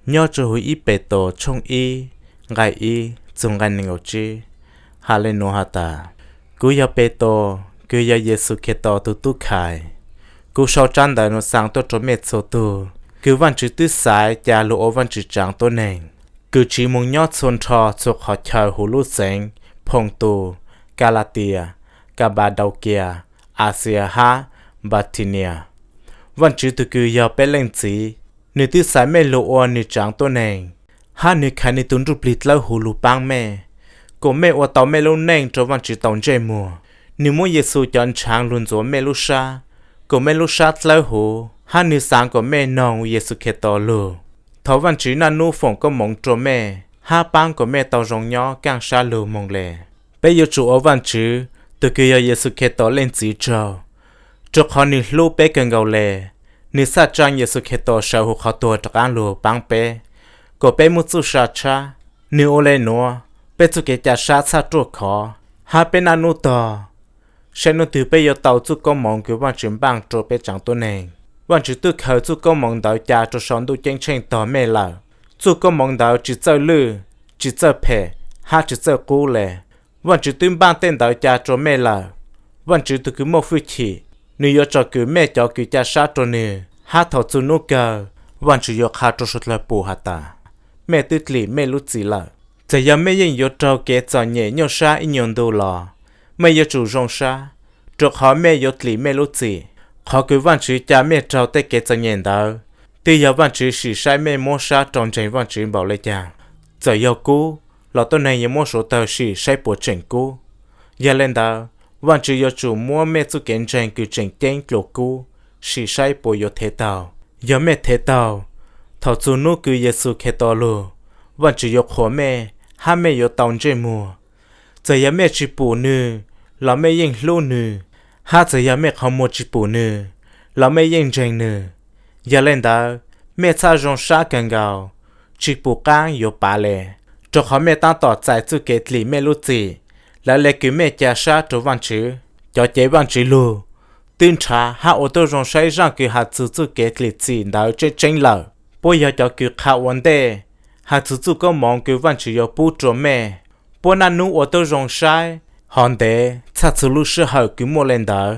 Nyob rau huv ib Petus tshooj ib nqai ib txug nqai nees nkaum tsib has le nuav has tas, Kuv yog Petus, kws yog Yexus Khetos tug tub khais. Kuv sau tsab ntawv nuav xaa tuaj rua mej txhua tug kws Vaajtswv twb xaiv ca lug ua Vaajtswv tsaav tuab neeg, kws tsiv moog nyob txhua nrho txhua qhov chaw huv lub xeev Phoo Tus, Kalatias, Kappadaukias, Axias hab Npathinnias. Vaajtswv tug kws yog peb Leej Txiv, nwg twb xaiv mej lug ua nwg tsaav tuab neeg, hab nwg khaiv nwg tug nruj plig dlawb huv lug paab mej, kuas mej ua tau mej lub neej rua Vaajtswv tau ntsej muag. Nwg muab Yexus cov ntshaav lug ntxuav mej lub sab, kuas mej lub sab dlawb huv, hab nwg xaav kuas mej noog Yexus Khetos lug. Thov Vaajtswv naj nub foom koob moov rua mej, hab paab kuas mej tau zoo nyob kaaj sab lug moog le. Peb yuav tsum ua Vaajtswv tug kws yog Yexus Khetos Leej Txiv tsaug, rua qhov nwg hlub peb kawg nkaus le. Nwg txhaj tsaa Yexus Khetos sawv huv qhov tuag rov qaab lug paab peb, kuas peb muaj txuj sa tshab. Nwg ua le nuav, peb txuj kev ca sab txhaj ruaj khov, hab peb naj nub tog saib nub twg peb yuav tau txuj koob moov kws Vaajtswv npaaj rua peb tsaav tuab neeg. Vaajtswv twb khaws txuj koob moov ntawd ca rua sau Ntuj Ceeb Tsheej tog mej lawm. Txuj koob moov ntawd tsi txawj lwj, tsi txawj phem, hab tsi txawj qub le. Vaajtswv twb npaaj tej ntawd ca rua mej lawm. Vaajtswv tug kws muaj fwj chim, nwg yuav tsom kwm mej cov kws ca sab rua nwg, hab thaus txug nub kawg, Vaajtswv yuav qha rua suav dlawg pum has tas, mej twb dlim mej lub txim lawm. Txawm yog mej yeej yuav raug kev txom nyem nyuaj sab ib nyuas ntu los, mej yuav tsum zoo sab, rua qhov mej yuav dlim mej lub txim. Qhov kws Vaajtswv ca mej raug tej kev txom nyem ntawd, twb yog Vaajtswv sim saib mej muab sab rua ntseeg Vaajtswv npaum le caag. Txawm yog kub los tuab neeg yuav muab suav dlawg sim saib puas tseem kub. Yog le ntawd, Vaajtswv yuav tsum muab mej txuj kev ntseeg kws tseem ceeb dlua kub, sim saib puas yuav thev taug. Yog mej thev taug, thaus txug nub kws Yexus Khetos lug, Vaajtswv yuav qhuas mej, hab mej yuav tau ntsej muag. Txawm yog mej tsi pum nwg los mej yeej hlub nwg, hab txawm yog mej qhov muag tsi pum nwg los mej yeej ntseeg nwg. Yog le ntawd, mej txhaj zoo sab kawg nkaus, tsi pum qaab yuav pav le, rua qhov mej taab tom txais txuj kev dlim mej lub txim, lawv le kws mej ca sab rua Vaajtswv. Cov cev Vaajtswv lug twb nrhav hab ua tuab zoo saib zaaj kws has txug txuj kev dlim txim ntawd tseeb tseeb lawm. Puab yog cov kws qha ua ntej has txug txuj koob moov kws Vaajtswv yuav pub rua mej. Puab naj nub ua tuab zoo saib hov ntev txhaj txug lub sij hawm kws muaj le ntawd.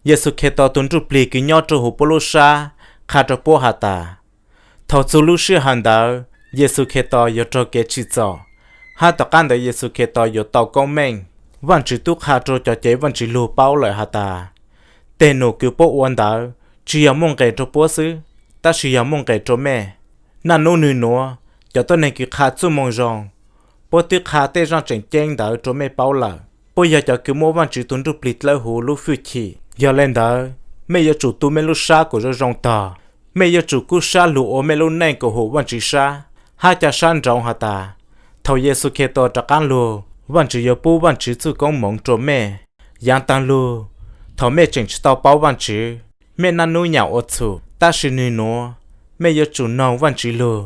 Yexus Khetos tug nruj plig kws nyob rua huv puab lub sab qha rua puab has tas, thaus txug lub sij hawm ntawd Yexus Khetos yuav raug kev tsim txom, hab tom qaab ntawd Yexus Khetos yuav tau koob meej. Vaajtswv tub qha rua cov cev Vaajtswv lug paub lawm has tas, tej num kws puab ua ntawd tsi yog muaj nqes rua puab xwb, tab sis yog muaj nqes rua mej. Naj nub nwg nuav, cov tuab neeg kws qha txuj moo zoo, puab twb qha tej zaaj tseem ceeb ntawd rua mej paub lawm. Puab yog cov kws muaj Vaajtswv tug nruj plig dlawb huv lub fwj chim. Yog le ntawd, mej yuav tsum tu mej lub sab kuas zoo zoo tog. Mej yuav tsum kub sab lug ua mej lub neej kuas hum Vaajtswv sab, hab ca sab nroo has tas, thaus Yexus Khetos rov qaab lug, Vaajtswv yuav pub Vaajtswv txuj koob moov rua mej. Yaav taag lug, thaus mej tseem tsi tau paub Vaajtswv, mej naj nub nyam ua txhum, tab sis nwg nuav, mej yuav tsum noog Vaajtswv lug.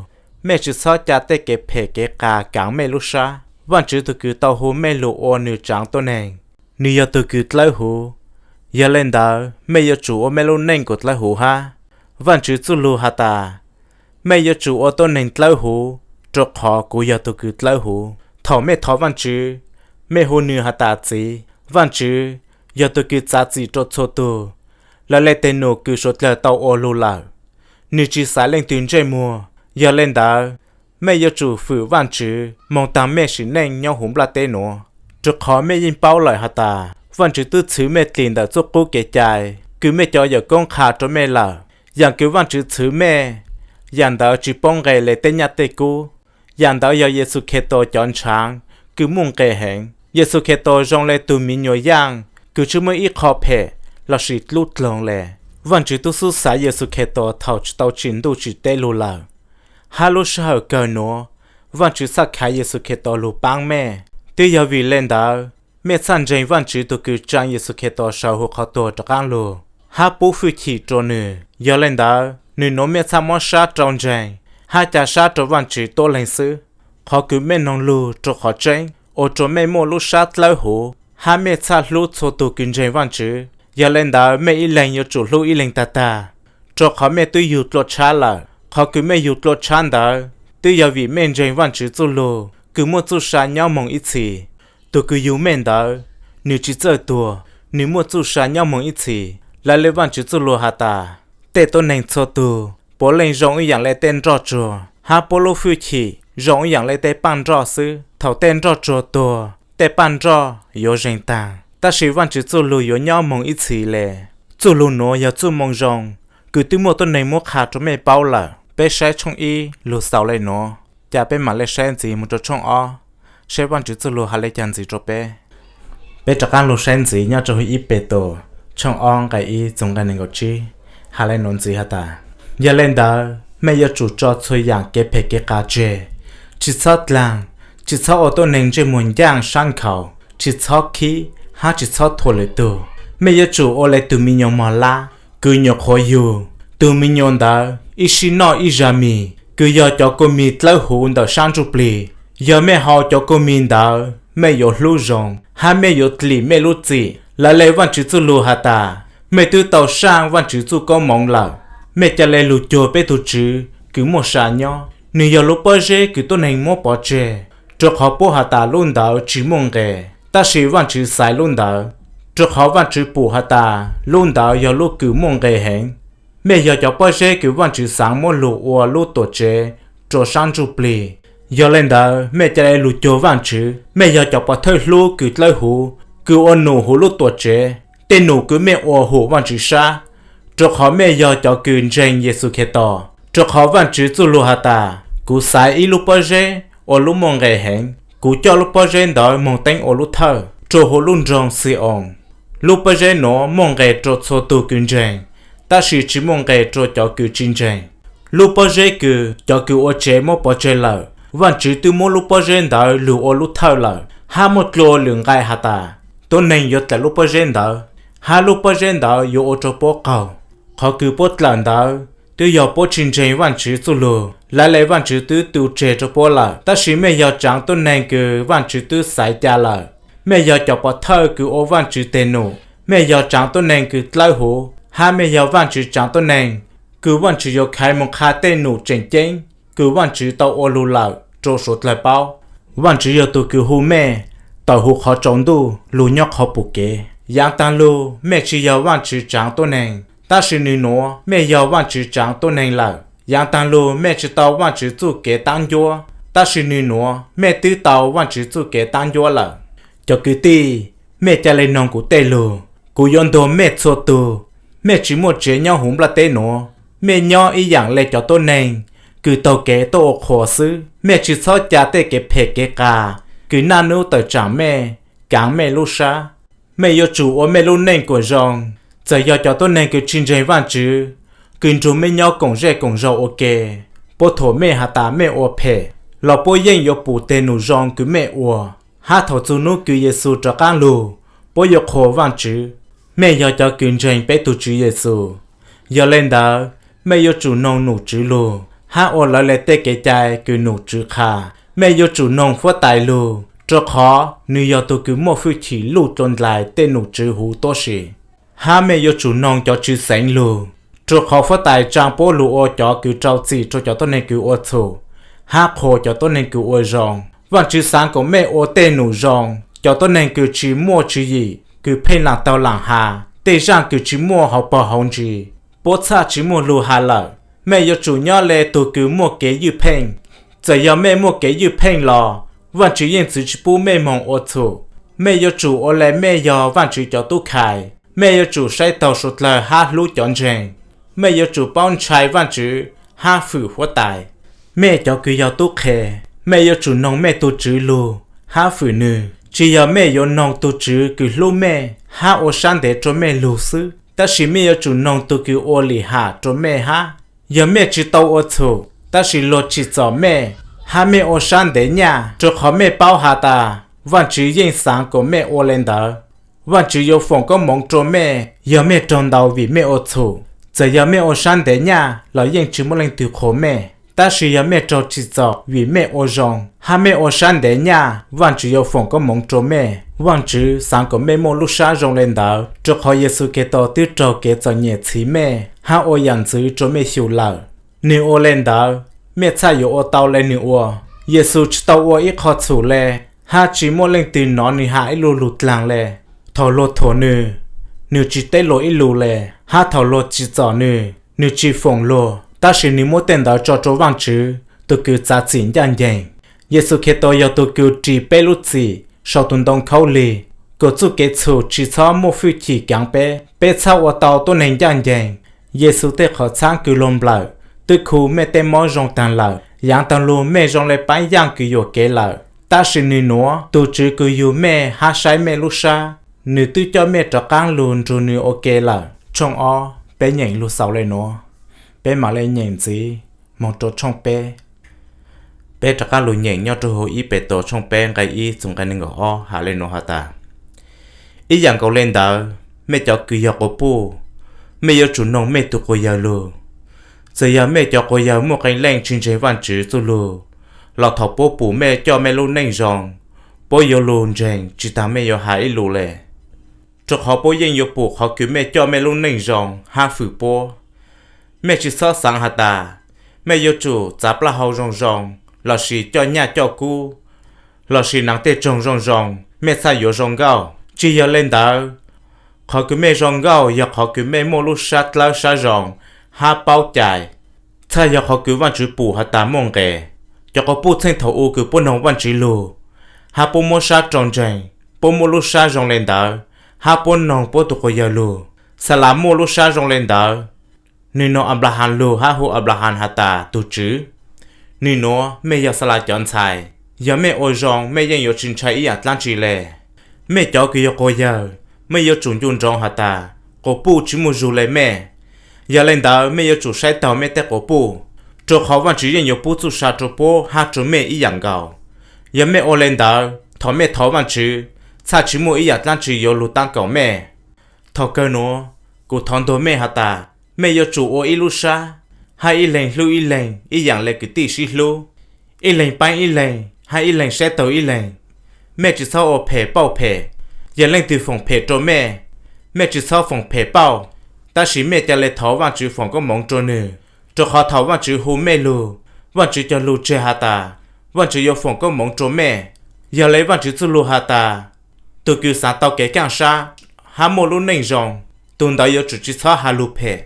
Mej tsi txhob ca tej kev phem kev qas kaav mej lub sab. Vaajtswv tug kws tau hu mej lug ua nwg tsaav tuab neeg, nwg yog tug kws dlawb huv. Yog le ntawd, mej yuav tsum ua mej lub neej kuas dlawb huv hab. Vaajtswv txuj lug has tas, mej yuav tsum ua tuab neeg dlawb huv, rua qhov kuv yog tug kws dlawb huv. Thaus mej thov Vaajtswv, mej hu nwg has tas Txiv. Vaajtswv yog tug kws txav txim rua txhua tug, lawv le teg num kws suav dlawg tau ua lug lawm. Nwg tsi xaiv leej twg ntsej muag. Yog le ntawd, mej yuav tsum fwm Vaajtswv moog taag mej sim neej nyob huv nplaj teb nuav, rua qhov mej yeej paub lawm has tas, Vaajtswv twb txhwv mej dlim ntawm txuj qub kev cai kws mej cov yawm koob qha rua mej lawm. Yaam kws Vaajtswv txhwv mej, yaam ntawd tsi poob nqe le tej nyaj tej kub. Yaam ntawd yog Yexus Khetos cov ntshaav kws muaj nqe heev. Yexus Khetos zoo le tug miv nyuas yaaj kws tsi muaj ib qho phem lossis dlub dloog le. Vaajtswv tub xub xaiv Yexus Khetos thaus tsi tau tsim ntuj tsim teb lug lawm, hab lub sij hawm kawg nuav, Vaajtswv txhaj khaiv Yexus Khetos lug paab mej. Twb yog vim le ntawd, mej txhaj ntseeg Vaajtswv tug kws tsaa Yexus Khetos sawv huv qhov tuag rov qaab lug, hab pub fwj chim rua nwg. Yog le ntawd, nwg nuav mej txhaj muab sab rau ntseeg, hab ca sab rua Vaajtswv tuab leeg xwb. Qhov kws mej noog lug rua qhov tseeb ua rua mej muaj lub sab dlawb huv, hab mej txhaj hlub txhua tug kws ntseeg Vaajtswv. Yog le ntawd, mej ib leeg yuav tsum hlub ib leeg tag tag, rua qhov mej twb yug dlua tshab lawm. Qhov kws mej yug dlua tshab ntawd twb yog vim mej ntseeg Vaajtswv txuj lug kws muaj txuj sa nyob moog ib txhis. Tug kws yug mej ntawd, nwg tsi txawj tuag, nwg muaj txuj sa nyob moog ib txhis. Lawv le Vaajtswv txuj lug has tas, tej tuab neeg txhua tug puav leej zoo ib yaam le tej nroj tsuag, hab puab lub fwj chim zoo ib yaam le tej paaj nroj xwb. Thaum tej nroj tsuag tuag, tej paaj nroj yuav zeeg taag, tab sis Vaajtswv txuj lug yuav nyob moog ib txhis le. Txuj lug nuav yog txuj moo zoo kws twb muaj tuab neeg muab qha rua mej paub lawm. Peb saib tshooj ib lug xaus le nuav, ca peb maam le saib ntxiv moog rua tshooj ob, saib Vaajtswv txuj lug has le caag ntxiv rua peb. Peb rov qaab lug saib ntxiv nyob rua huv ib Petus tshooj ob nqai ib txug nqai neeg nkaum tsib, has le nuav ntxiv has tas, yog le ntawd mej yuav tsum tso txhua yaam kev phem kev qas tseg, tsi txhob dlaag, tsi txhob ua tuab neeg ntsej muag ncaaj saab nkhaus, tsi txhob khib, hab tsi txhob thuam lwm tug. Mej yuav tsum ua le tug me nyuam mog lab kws nyuam qhuav yug. Tug me nyuam ntawd ib sib noj ib zag mig, kws yog cov kua mig dlawb huv ntawm saab ntsuj plig. Yog mej haus cov kua mig ntawd, mej yuav hlub zoo, hab mej yuav dlim mej lub txim. Lawv le Vaajtswv txuj lug has tas, mej twb tau saaj Vaajtswv txuj koob moov lawm, mej ca le lug cuag peb tug tswv kws muaj sa nyob. Nwg yog lub pob zeb kws tuab neeg muab pov tseg, rua qhov puab has tas lub ntawd tsi muaj nqes, tab sis Vaajtswv xaiv lub ntawd, rua qhov Vaajtswv pum has tas lub ntawd yog lub kws muaj nqes heev. Mej yog cov pob zeb kws Vaajtswv xaav muab lug ua lub tuam tsev rua saab ntsuj plig. Yog le ntawd mej ca le lug cuag Vaajtswv. Mej yog cov pov thawj hlub kws dlawb huv, kws ua num huv lub tuam tsev. Tej num kws mej ua hum Vaajtswv sab, rua qhov mej yog cov kws ntseeg Yexus Khetos. Rua qhov Vaajtswv txuj lug has tas, kuv xaiv ib lub pob zeb ua lub muaj nqes heev, kuv coj lub pob zeb ntawd moog teeb ua lub thawj rua huv lub nroog Xi-oos. Lub pob zeb nuav muaj nqes rua txhua tug kws ntseeg, tab sis tsi muaj nqes rua cov kws tsi ntseeg. Lub pob zeb kws cov kws ua tsev muab pov tseg lawm, Vaajtswv twb muab lub pob zeb ntawd lug ua lub thawj lawm, hab muaj dlua lwm nqai has tas, tuab neeg yuav dlaim lub pob zeb ntawd, hab lub pob zeb ntawd yuav ua rua puab qaug. Qhov kws puab dlaim ntawd twb yog puab tsi ntseeg Vaajtswv txuj lug, lawv le Vaajtswv twb tu tseg rua puab lawm. Tab sis mej yog tsaav tuab neeg kws Vaajtswv twb xaiv ca lawm, mej yog cov pov thawj kws ua Vaajtswv teg num. Mej yog tsaav tuab neeg kws dlawb huv, hab mej yog Vaajtswv tsaav tuab neeg, kws Vaajtswv yuav khaiv moog qha tej num tseem ceeb kws Vaajtswv tau ua lug lawm rua suav dlawg paub. Vaajtswv yog tug kws hu mej tawm huv qhov tsaus ntuj lug nyob qhov pum kev. Yaav taag lug mej tsi yog Vaajtswv tsaav tuab neeg, tab sis nwg nuav mej yog Vaajtswv tsaav tuab neeg lawm. Yaav taag lug mej tsi tau Vaajtswv txuj kev taab ncuab, tab sis nwg nuav mej twb tau Vaajtswv txuj kev taab ncuab lawm. Cov kwv tij, mej ca le noog kuv tej lug, kuv yuav ntuag mej txhua tug. Mej tsi muaj tsev nyob huv nplaj teb nuav, mej nyob ib yaam le cov tuab neeg kws taug kev tuaj ua qhuas xwb. Mej tsi txhob ca tej kev phem kev qas kws naj nub tawm tsaam mej kaav mej lub sab. Mej yuav tsum ua mej lub neej kuas zoo. Txawm yog cov tuab neeg kws tsi ntseeg Vaajtswv, kws nrug mej nyob koom zej koom zog ua ke, puab thuam mej has tas mej ua phem, los puab yeej yuav pum teg num zoo kws mej ua. Hab thaum txug nub kws Yexus rov qaab lug, puab yuav qhuas Vaajtswv. Mej yog cov kws ntseeg peb tug Tswv Yexus, yog le ntawd mej yuav tsum noog num tswv lug hab ua lawv le tej kev cai kws num tswv qha. Mej yuav tsum noog huab tais lug, rua qhov nwg yog tug kws muaj fwj chim luj dlua ndlais tej num tswv huv tuab si. Hab mej yuav tsum noog cov tswv xeev lug, rua qhov huab tais tsaa puab lug ua cov kws rau txim rua cov tuab neeg kws ua txhum hab qhuas cov tuab neeg kws ua zoo. Vaajtswv xaav kuas mej ua tej num zoo. Cov tuab neeg kws tsi muaj tswv yim, kws pheej laam taug laam has, tej zaaj kws tsi muaj hauv paug hauv ntsis, puab txhaj tsi muaj lug has lawm. Mej yuav tsum nyob le tug kws muaj kev ywj pheej. Txawm yog mej muaj kev ywj pheej los, Vaajtswv yeej txwv tsi pub mej moog ua txhum. Mej yuav tsum ua le mej yog Vaajtswv cov tub khai. Mej yuav tsum saib taug suav dlawg hab hlub cov ntseeg. Mej yuav tsum paub ntshai Vaajtswv hab fwm huab tais. Mej cov kws yog tub qhe, mej yuav tsum noog mej tug tswv lug hab fwm nwg. Tsi yog mej yuav noog tug tswv kws hlub mej hab ua sab ntev rua mej lug xwb, tab sis mej yuav tsum noog tug kws ua lim ham rua mej hab. Yog mej tsi tau ua txhum, tab sis luag tsim txom mej, hab mej ua sab ntev nyaj rua qhov mej paub has tas Vaajtswv yeej xaav kuas mej ua le ntawd, Vaajtswv yuav foom koob moov rua mej yog mej raug ntaus vim mej ua txhum. Txawm yog mej ua sab ntev nyaj los yeej tsi muaj leej twg qhuas mej, tab sis yog mej raug tsim txom vim mej ua zoo hab mej ua sab ntev nyaj, Vaajtswv yuav foom koob moov rua mej. Vaajtswv xaav kuas mej muaj lub sab zoo le ntawd, rua qhov Yexus Khetos twb raug kev txom nyem txhiv mej hab ua yaam ntxwv rua mej xyum lawm. Nws ua le ntawd, mej txhaj yuav ua tau le nws ua. Yexus tsis tau ua ib qho txhum le, hab tsis muaj leej twg nov nws has ib lo lug dlaag le. Thaum luag thuam nws, nws tsis teb luag ib lus le, hab thaum luag tsim txom nws, nws tsis foom luag, tab sis nws muab tej ntawd tso rua Vaajtswv, tug kws txav txim ncaaj nceeg. Yexus Khetos yog tug kws ris peb lub txim sau tug ntoo khaub lig, kom txuj kev txhum tsis txhob muaj fwj chim kaav peb, peb txhaj ua tau tuab neeg ncaaj nceeg. Yexus tej qhov txhaab kws luag nplawm twb khu mej tej mob zoo taag lawm. Yaav taag lug mej zoo le paab yaaj kws yuam kev lawm, tab sis nwg nuav tug Tswv kws yug mej hab saib mej lub sab, nwg twb coj mej rov qaab lug nrug nwg ua ke lawm. Tshooj ob, peb nyeem lug xaus le nuav, peb maam le nyeem ntxiv moog rua tshooj peb. Peb rov qaab lug nyeem nyob rua huv ib Petus tshooj peb nqai ib txug nqai neeg nkaum ob has le nuav has tas: Ib yaam nkaus le ntawd, mej cov kws yog quas puj, mej yuav tsum noog mej tug quas yawg lug. Txawm yog mej cov quas yawg muaj qee leej tsis ntseeg Vaajtswv txuj lug, los thaum puab pum mej coj mej lub neej zoo, puab yuav lug ntseeg tsis taag mej yuav has ib lus le, rua qhov puab yeej yuav pum qhov kws mej coj mej lub neej zoo hab fwm puab. Mej tsis txhob xaav has tas, mej yuav tsum txav plaj hau zoo zoo, lossis coj nyaj coj kub, lossis naav tej tsoog zoo zoo, mej txhaj yuav zoo nkauj. Tsis yog le ntawd, qhov kws mej zoo nkauj yog qhov kws mej muaj lub sab dlawb sab zoo hab paub cai, txhaj yog qhov kws Vaajtswv pum has tas muaj nqe. Cov quas puj txheej thaum u kws puab noog Vaajtswv lug, hab puab muab sab rua ntseeg, puab muaj lub sab zoo le ntawd, hab puab noog puab tug quas yawg lug. Xalas muaj lub sab zoo le ntawd, nwg noog Anplahas lug hab hu Anplahas has tas tug tswv. Nwg nuav mej yog Xalas cov ntxhais, yog mej ua zoo mej yeej yuav tsis ntshai ib yaam dlaab tsi le. Mej cov kws yog quas yawg, mej yuav tsum ncu nroov has tas quas puj tsis muaj zug le mej. Yog le ntawd mej yuav tsum saib taug mej tej quas puj, rua qhov Vaajtswv yeej yuav pub txuj sa rua puab hab rua mej ib yaam nkaus. Yog mej ua le ntawd, thaum mej thov Vaajtswv, txhaj tsis muaj ib yaam dlaab tsi yuav lug taab kaum mej. Thaum kawg nuav, kuv thov ntuas mej has tas, mej yuav tsum ua ib lub sab, hab ib leeg hlub ib leeg ib yaam le kwv tij sib hlub, ib leeg paab ib leeg hab ib leeg saib taug ib leeg. Mej tsis txhob ua phem pauj phem. Yog leej twg foom phem rua mej, mej tsis txhob foom phem pauj, tab sis mej ca le thov Vaajtswv foom koob moov rua nwg, rua qhov thaum Vaajtswv hu mej lug, Vaajtswv cog lug tseg has tas, Vaajtswv yuav foom koob moov rua mej. Yog le Vaajtswv txuj lug has tas, tug kws xaav tau kev kaaj sab, hab muaj lub neej zoo, tug ntawd yuav tsum tsis txhob has lug phem,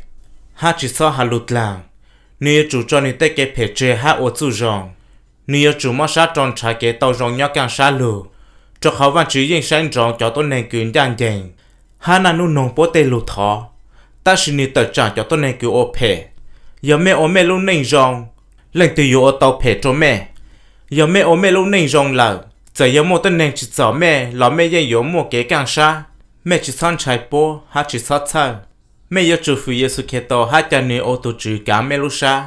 hab tsis txhob has lug dlaag. Nwg yuav tsum tso nwg tej kev phem tseg hab ua txuj zoo. Nwg yuav tsum mob sab rua nrhav kev tau zoo nyob kaaj sab lug, rua qhov Vaajtswv yeej saib ntsoov cov tuab neeg kws ncaaj nceeg, hab naj nub noog puab tej lug thov, tab sis nwg tawm tsaam cov tuab neeg kws ua phem. Yog mej ua mej lub neej zoo, leej twg yuav ua tau phem rua mej? Yog mej ua mej lub neej zoo lawm, txawm yog muaj tuab neeg tsim txom mej los mej yeej yuav muaj kev kaaj sab. Mej tsis txhob ntshai puab hab tsis txhob txhawj. Mej yuav tsum fwm Yexus Khetos hab ca nwg ua tug Tswv kaav mej lub sab.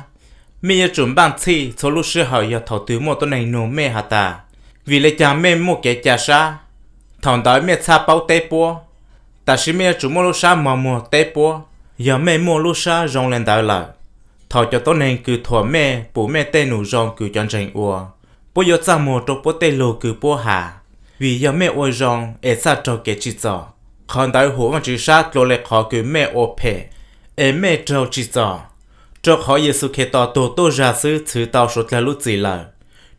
Mej yuav tsum npaaj txhij txhua lub sij hawm yog thaum twg muaj tuab neeg nug mej has tas, vim le caag mej muaj kev ca sab, thaum ntawd mej txhaj paub teb puab. Tab sis mej yuav tsum muaj lub sab mos muag teb puab. Yog mej muaj lub sab zoo le ntawd lawm, thaum cov tuab neeg kws thuam mej pum mej tej num zoo kws cov ntseeg ua, puab yuav txaj muag rua puab tej lug kws puab has. Vim yog mej ua zoo es txhaj raug kev tsim txom, qhov ntawd hum Vaajtswv sab dlua le qhov kws mej ua phem es mej raug tsim txom. Rua qhov Yexus Khetos tug tuab zag xwb txhwv tau suav dlawg lub txim lawm.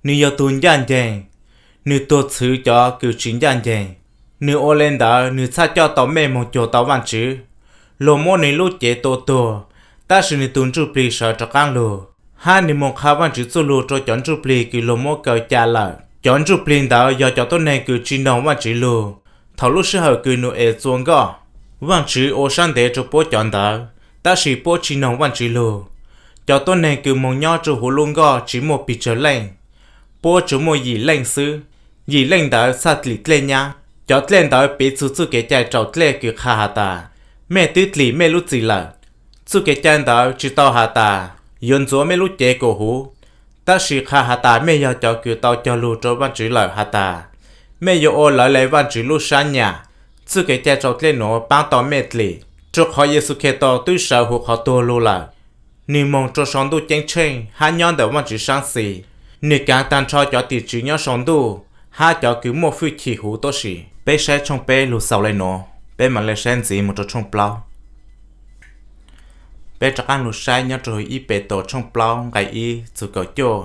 Nwg yog tug ncaaj nceeg, nwg tuag txhwv cov kws tsis ncaaj nceeg. Nwg ua le ntawd nwg txhaj coj tau mej moog cuag tau Vaajtswv. Luag muab nwg lub cev tua tuag, tab sis nwg tug ntsuj plig sawv rov qaab lug, hab nwg moog qha Vaajtswv txuj lug rua cov ntsuj plig kws luag muab kaw ca lawm. Cov ntsuj plig ntawd yog cov tuab neeg kws tsis noog Vaajtswv lug. Thaum lub sij hawm kws Nau-es txua nkoj, Vaajtswv ua sab ntev rua puab cov ntawd, tab sis puab tsis noog Vaajtswv lug. Cov tuab neeg kws moog nyob rua huv lub nkoj tsis muaj pes tsawg leej, puab tsuas muaj yim leej xwb. Yim leej ntawd txhaj dlim dlej nyab. Cov dlej ntawd piv txug txuj kev cai raus dlej kws qha has tas, mej twb dlim mej lub txim lawm. Txuj kev cai ntawd tsis tau has tas yuav ntxuav mej lub cev kuam huv, tab sis qha has tas mej yog cov kws tau cog lug rua Vaajtswv lawm has tas, mej yuav ua lawv le Vaajtswv lub sab nyam. Txuj kev cai raus dlej nuav paab tau mej dlim, rua qhov Yexus Khetos twb sawv huv qhov tuag lug lawm. Nwg moog rua sau ntuj ceeb tsheej hab nyob ntawm Vaajtswv saab xis. Nwg kaav taag nrho cov tim tswv nyob sau ntuj hab cov kws muaj fwj chim huv tuab si. Peb saib tshooj peb lug xaus le nuav, peb maam le saib ntxiv moog rua tshooj plaub. Peb rov qaab lug saib nyob rua huv ib Petus tshooj plaub nqai ib txug kaum cuaj,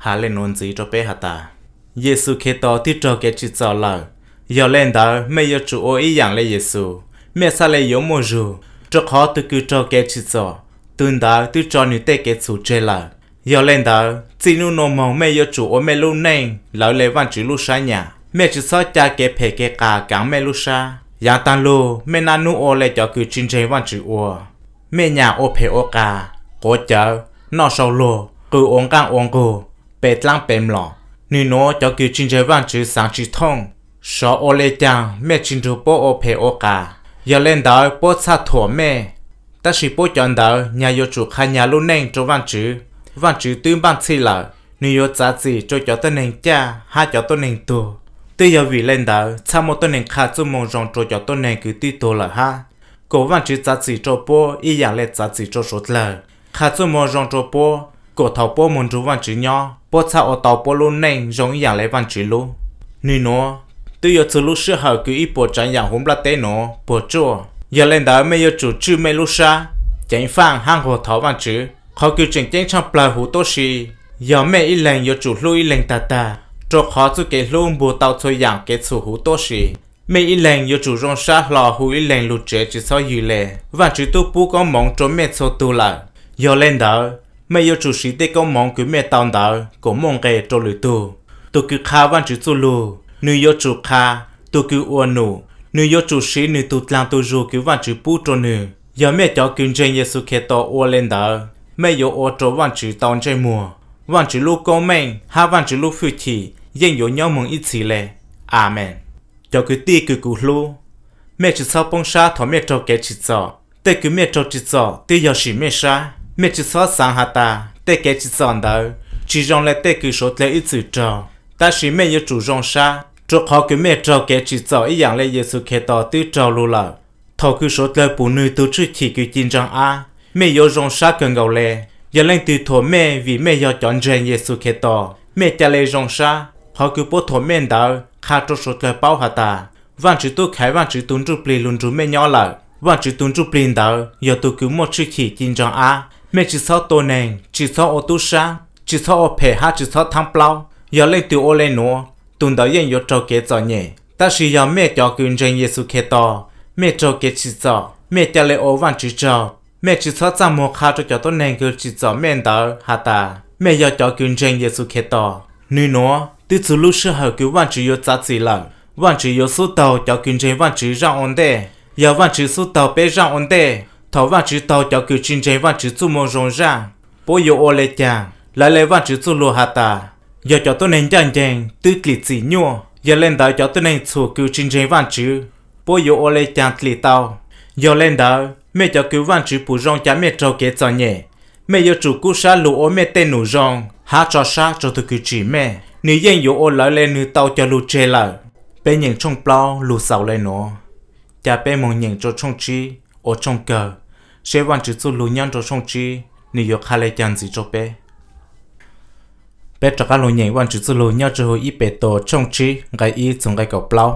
has le nuav ntxiv rua peb has tas, Yexus Khetos twb raug kev tsim txom lawm, yog le ntawd mej yuav tsum ua ib yaam le Yexus, mej txhaj le yuav muaj zug, rua qhov tug kws raug kev tsim txom, tug ntawd twb tso nwg tej kev txhum tseg lawm. Yog le ntawd, txij nub nua moog mej yuav tsum ua mej lub neej lawv le Vaajtswv lub sab nyam. Mej tsi txhob ca kev phem kev qas kaav mej lub sab. Yaav taag lug, mej naj nub ua le cov kws tsi ntseeg Vaajtswv ua. Mej nyam ua phem ua qas, quav cawv, noj sau luag, qw ua nqaaj ua nqug, pe dlaab pe mlom. Nwg nuav cov kws tsi ntseeg Vaajtswv xaav tsi thooj, sov ua le caag mej tsi nrug puab ua phem ua qas, yog le ntawd puab txhaj thuam mej. Tab sis puab cov ntawd nyag yuav tsum qha nyag lub neej rua Vaajtswv. Vaajtswv twb npaaj txhij lawm, nwg yuav txav txim rua cov tuab neeg caj hab cov tuab neeg tuag. Twb yog vim le ntawd txhaj muaj tuab neeg qha txuj moo zoo rua cov tuab neeg kws twb tuag lawm hab, kuas Vaajtswv txav txim rua puab ib yaam le txav txim rua suav dlawg, qha txuj moo zoo rua puab, kuas thaus puab moog nrug Vaajtswv nyob puab txhaj ua tau puab lub neej zoo ib yaam le Vaajtswv lub. Nwg nuav twb yuav txug lub sij hawm kws ib puas tsaav yaam huv nplaj teb nuav puag tsuaj. Yog le ntawd mej yuav tsum tswj mej lub sab, ceev faaj hab nquag thov Vaajtswv. Qhov kws tseem ceeb tshaaj plawg huv tuab si, yog mej ib leeg yuav tsum hlub ib leeg taag taag, rua qhov txuj kev hlub npuag tau txhua yaam kev txhum huv tuab si. Mej ib leeg yuav tsum zoo sab hlo hu ib leeg lug tsev tsi txhob ywg le. Vaajtswv tub pub koob moov rua mej txhua tug lawm. Yog le ntawd, mej yuav tsum siv tej koob moov kws mej tau ntawd kuas muaj nqe rua lwm tug. Tug kws qha Vaajtswv txuj lug, nwg yuav tsum qha. Tug kws ua num, nwg yuav tsum siv nwg tug dlaag tug zug kws Vaajtswv pub rua nwg. Yog mej cov kws ntseeg Yexus Khetos ua le ntawd, mej yuav ua rua Vaajtswv tau ntsej muag. Vaajtswv lub koob meej hab Vaajtswv lub fwj chim yeej yuav nyob moog ib txhis le. Amees. Cov kwv tij kws kuv hlub, mej tsi txhob poob sab thaus mej raug kev tsim txom. Tej kws mej raug tsim txom twb yog sim mej sab. Mej tsi txhob xaav has tas tej kev tsim txom ntawd tsi zoo le tej kws suav dlawg ib txwm raug, tab sis mej yuav tsum zoo sab, rua qhov kws mej raug kev tsim txom ib yaam le Yexus Khetos twb raug lug lawm. Thaus kws suav dlawg pum nwg tug tshwj chim kws ci ntsaa ab, mej yuav zoo sab kawg nkaus le. Yog leej twg thuam mej vim mej yog cov ntseeg Yexus Khetos, mej ca le zoo sab. Qhov kws puab thuam mej ntawd qha rua suav dlawg paub has tas, Vaajtswv tub khaiv Vaajtswv tug Ntsujplig lug nrug mej nyob lawm. Vaajtswv tug Ntsujplig ntawd yog tug kws muaj tshwj chim ci ntsaa ab. Mej tsi txhob tua neeg, tsi txhob ua tub sab, tsi txhob ua phem hab tsi txhob thaab plaub. Yog leej twg ua le nuav, tug ntawd yeej yuav raug kev txom nyem. Tab sis yog mej cov kws ntseeg Yexus Khetos, mej raug kev tsim txom, mej ca le ua Vaajtswv tsaug. Mej tsi txhob txaj muag qha rua cov tuab neeg kws tsim txom mej ntawd has tas mej yog cov kws ntseeg Yexus Khetos. Nwg nuav twb txug lub sij hawm kws Vaajtswv yuav txav txim lawm. Vaajtswv yuav xub taug cov kws ntseeg Vaajtswv zaaj ua ntej. Yog Vaajtswv xub taug peb zaaj ua ntej, thaus Vaajtswv taug cov kws tsi ntseeg Vaajtswv txuj moo zoo zaaj, puab yuav ua le caag? Lawv le Vaajtswv txuj lug has tas, yog cov tuab neeg ncaj nceeg twb dlim txim nyuaj, yog le ntawd cov tuab neeg txhum kws tsi ntseeg Vaajtswv, puab yuav ua le caag dlim tau? Yog le ntawd, mej cov kws Vaajtswv pum zoo ca mej raug kev txom nyem, mej yuav tsum kub sab lug ua mej tej num zoo hab tso sab rua tug kws tsim mej, nwg yeej yuav ua lawv le nwg tau cog lug tseg lawm. Peb nyeem tshooj plaub lug xaus le nuav, ca peb moog nyeem rua tshooj tsib ua tshooj kawg, seb Vaajtswv txuj lug nyob rua tshooj tsib nwg yuav qha le caag ntxiv rua peb. Peb rov qaab lug nyeem Vaajtswv txuj lug nyob rua huv ib Petus tshooj tsib nqai ib txug nqai kaum plaub,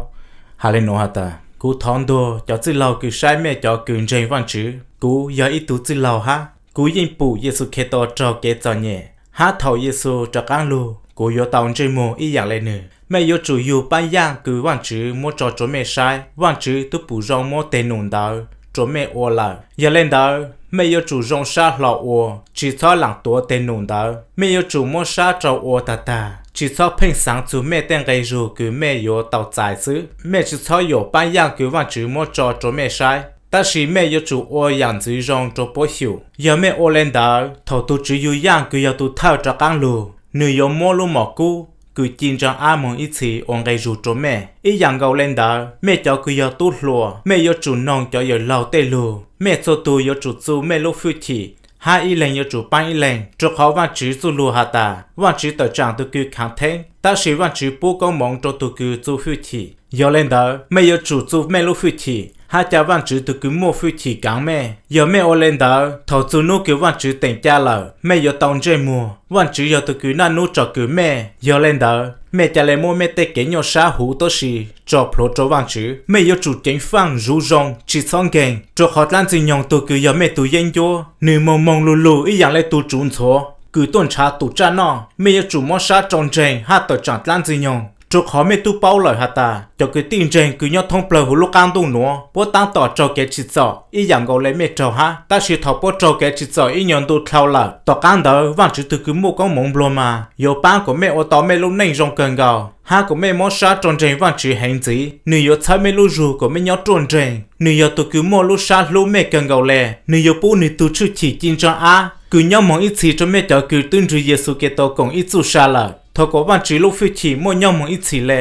has le nuav has tas, kuv thov ntuag cov txwj laug kws saib mej cov kws ntseeg Vaajtswv, kuv yog ib tug txwj laug hab, kuv yeej pum Yexus Khetos raug kev txom nyem, hab thaus Yexus rov qaab lug kuv yuav tau ntsej muag ib yaam le nwg. Mej yuav tsum yug paab yaaj kws Vaajtswv muab tso rua mej saib. Vaajtswv tub pum zoo muab teg num ntawd rua mej ua lawm. Yog le ntawd, mej yuav tsum zoo sab hlo ua, tsi txhob laam tuav teg num ntawd. Mej yuav tsum muab sab rau ua taag taag, tsi txhob pheej xaav txug mej tej nqe zug kws mej yuav tau txais xwb. Mej tsi txhob yuam paab yaaj kws Vaajtswv muab tso rua mej saib, tab sis mej yuav tsum ua yaam ntxwv zoo rua puab xyum. Yog mej ua le ntawd, thaus tug Tswv yug yaaj kws yog tug thawj rov qaab lug, nwg yuav muab lub mom kub kws ci ntsaa ab moog ib txhis ua nqe zug rua mej. Ib yaam nkaus le ntawd, mej cov kws yog tub hluas, mej yuav tsum noog cov yawm laug tej lug. Mej txhua tug yuav tsum txu mej lub fwj chim, hab ib leeg yuav tsum paab ib leeg, rua qhov Vaajtswv txuj lug has tas, Vaajtswv tawm tsaam tug kws khaav theeb, tab sis Vaajtswv pub koob moov rua tug kws txu fwj chim. Yog le ntawd, mej yuav tsum txu mej lub fwj chim, hab ca Vaajtswv tug kws muaj fwj chim kaav mej. Yog mej ua le ntawd, thaus txug nub kws Vaajtswv teem ca lawm, mej yuav tau ntsej muag. Vaajtswv yog tug kws naj nub tsom kwm mej, yog le ntawd mej ca le muab mej tej kev nyuaj sab huv tuab si tso plhuav rua Vaajtswv. Mej yuav tsum ceev faaj zuv zoo, tsi txhob nkeeg, rua qhov dlaab Ntxwg Nyoog tug kws yog mej tug yeeb ncuab, nwg moog moog lug lug ib yaam le tug tsuv ntxhuav kws tuaj nrhav tus tsaj noj. Mej yuav tsum mob sab rua ntseeg hab tawm tsaam dlaab Ntxwg Nyoog, rua qhov mej tub paub lawm has tas cov kwv tij ntseeg kws nyob thoob plawg huv lub qaab ntuj nuav puab taab tom raug kev tsim txom ib yaam nkaus le mej raug hab. Tab sis thaus puab raug kev tsim txom ib nyuag ntu dlhau lawm, tom qaab ntawd Vaajtswv tug kws muaj koob moov nplua mas yuav paab kuas mej ua tau mej lub neej zoo kawg nkaus, hab kuas mej mob sab rua ntseeg Vaajtswv heev ntxiv. Nwg yuav txhawb mej lub zug kuas mej nyob ruaj nreeg. Nwg yog tug kws muaj lub sab hlub mej kawg nkaus le. Nwg yuav pub nwg tug tshwj chim ci ntsaa ab kws nyob moog ib txhis rua mej cov kws twb nrug Yexus Khetos koom ib txuj sa lawm. Thov kuas Vaajtswv lub fwj chim muaj nyob moog ib txhis le.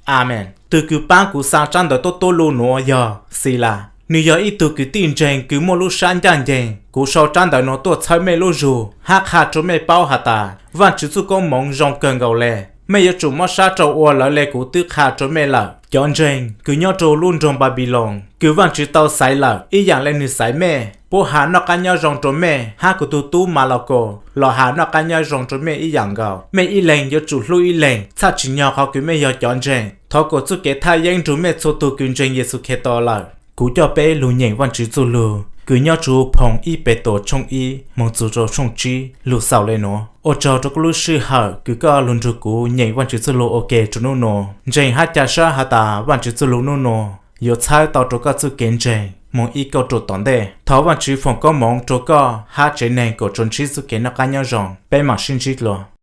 Amees. Tug kws paab kuv xaa tsaab ntawv tuab tuab lug nuav yog Xilas. Nwg yog ib tug kwv tij ntseeg kws muaj lub sab ncaaj nceeg. Kuv sau tsaab ntawv nuav tuaj txhawb mej lub zug hab qha rua mej paub has tas Vaajtswv txuj koob moov zoo kawg nkaus le. Mej yuav tsum mob sab rua ua lawv le kuv twb qha rua mej lawm. Cov ntseeg kws nyob rua lub nroog Npanpiloos kws Vaajtswv tau xaiv lawm ib yaam le nwg xaiv mej, puab has noj qaab nyob zoo rua mej hab kuv tug tub Malakaus los has noj qaab nyob zoo rua mej ib yaam nkaus. Mej ib leeg yuav tsum hlub ib leeg txhaj tsim nyog qhov kws mej yog cov ntseeg. Thov kuas txuj kev thaj yeeb nrug mej txhua tug kws ntseeg Yexus Khetos lawm. Kuv coj peb lug nyeem Vaajtswv txuj lug kws nyob rua phoo ib Petus tshooj ib moog txug rua tshooj tsib lug xaus le nuav: Ua tsaug rua koj lub sij hawm kws koj lug nrug kuv nyeem Vaajtswv txuj lug ua ke rua nub nuav. Ntseeg hab ca sab has tas Vaajtswv txuj lug nub nuav yuav txhawb tau rua koj txuj kev ntseeg moog ib kauj ruam tom ntej. Thov Vaajtswv foom koob moov rua koj hab tsev neeg kuas tsuas ntsib txuj kev noj qaab nyob zoo. Peb maam sib ntsib dlua.